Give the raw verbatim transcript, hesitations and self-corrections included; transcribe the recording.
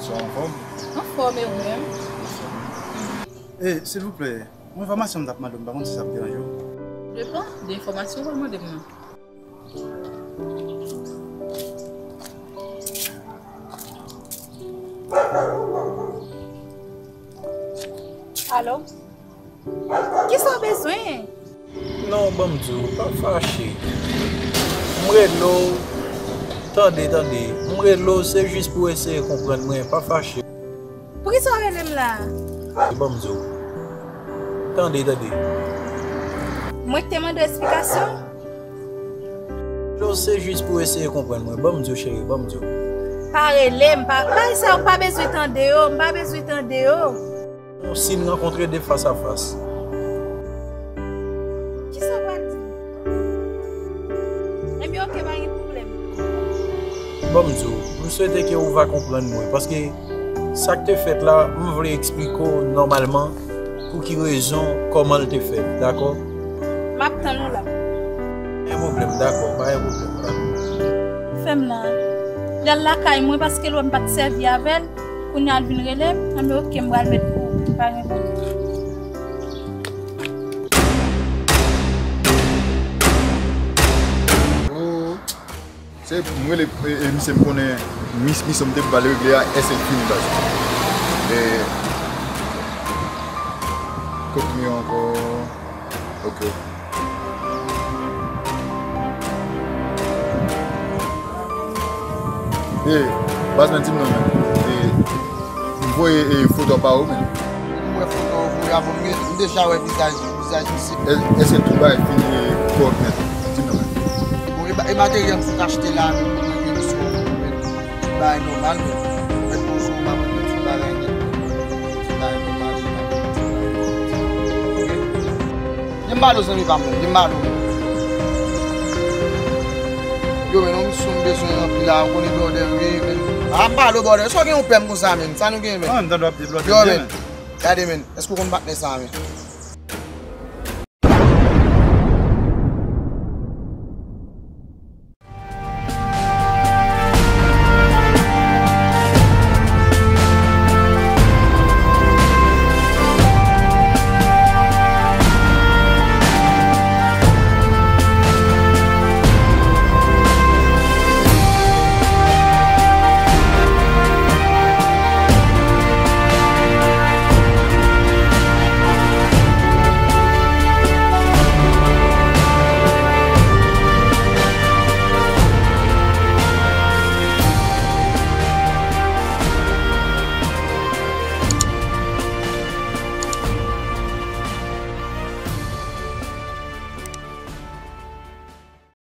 Sa w anfòm? Anfòm, e ou menm? E, silvouplè, yon enfòmasyon m t ap mande w, m pa konn si sa ap deranje w. Depann de enfòmasyon w pral mande m nan. Alo? Kisa w bezwen? Non, ban m di w, pa fache. M rele w, tande, tande. M rele w, se jis pou w eseye konprann mwen, pa fache. Poukisa w rele m la a? Ban m di w. Tande, tande. Mwen ki te mande w esplikasyon? Rele w, se jis pou w eseye konprann mwen. Ban m di w, cheri, ban m di w. Pa rele m, pa, bagay sa yo, m pa bezwen tande yo, m pa bezwen tande yo. Si n rankontre de fas a fas. Kisa w pral di m? Ebyen, oke, pa gen pwoblèm. Ban m di w, m swete ke ou va konprann mwen, paske sa k te fèt la, m vle eksplike w nòmalman pou ki rezon, kòman l te fèt, dakò? M ap tann ou la. Pa gen pwoblèm, dakò, pa gen pwoblèm, dakò. Fè m la. L al lakay mwen paske l wè m pa t sèvi avè l. Kounye a l vin rele m, anben oke, m pral met pou ou. Pa gen pwoblèm. Oh, se m rele, e, e, misye, m konnen mis-, misyon m te pral regle a, èske l fini, baz? E, kot li ankò? Ok. E, baz mwen, di m non, men. E, m voye, e, foto pa ou, men. M wè foto ou voye a, bon, m gen, m deja wè vizaj, vizaj misye. È-, èske tout bagay fini, e, kòrèk nèt? Di m non, men. Bon, e ba-, e materyèl m fout achte la, men, men, men, men, men. Tout bagay nòmal, men. Mèt poze w, m ap regle tout bagay nèt, men. Tout bagay nòmal, men. Ok? Gen m ba l zanmi pa m, men. Gen m ba l. Yo, men, yon misyon m bezwen ranpli la, ou konnen bòdè, wi, men. A, m ba l bòdè. Èske w gen yon pèm konsa, men? Sa nou gen, men? Yo, men. Gade, men. Èske w konn patnè sa, men?